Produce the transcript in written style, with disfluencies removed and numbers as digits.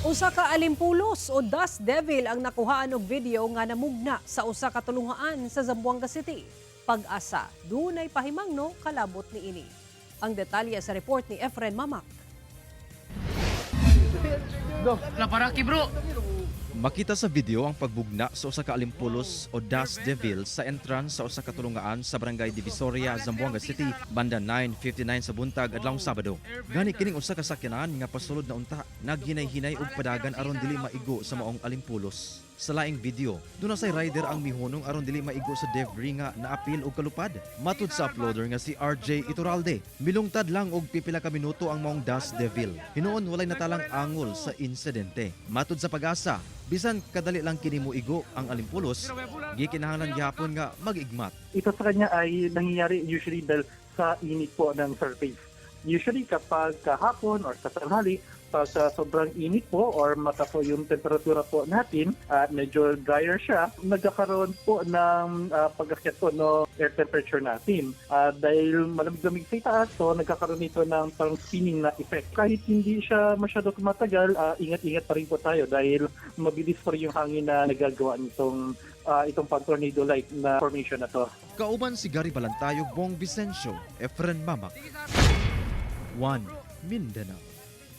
Usa ka alimpulos o dust devil ang nakuhaan og video nga namugna sa usa ka tulunghaan sa Zamboanga City. Pag-asa, dunay pahimangno kalabot niini. Ang detalye sa report ni Efren Mamak. Laparaki, bro. Makita sa video ang pagbugna sa usa ka alimpulos o dust devil sa entrance sa usa ka tulungaan sa Barangay Divisoria, Zamboanga City, banda 9:59 sa buntag adlawng Sabado. Gani kining usa ka sakyanan nga pasulod na unta, naghinay-hinay og padagan aron dili maigo sa maong alimpulos. Sa laing video, duna say rider ang mihunong aron dili maigo sa debris nga naapil og kalupad. Matud sa uploader nga si RJ Ituralde, milungtad lang og pipila ka minuto ang maong dust devil. Hinuon walay natalang angol sa insidente. Matud sa Pag-asa, bisan kadali lang kini moigo ang alimpulos, gikinahanglan gihapon nga mag-igmat. Ito sa kanya ay nangyayari usually dahil sa init po ng surface. Usually kapag kahapon or sa tanghali, pag sobrang init po or mataas po yung temperatura po natin at medyo drier siya, nagkakaroon po ng pag-akyat po no air temperature natin. Dahil malamig-lamig sa itaas, so nagkakaroon ito ng parang spinning na effect. Kahit hindi siya masyado tumatagal, ingat-ingat pa rin po tayo dahil mabilis pa rin yung hangin na nagagawa nitong itong pag-tornado-like na formation na to. Kauban si Gary Balantayog, Bong Vicencio, Efren Mamak. 1 Mindanao.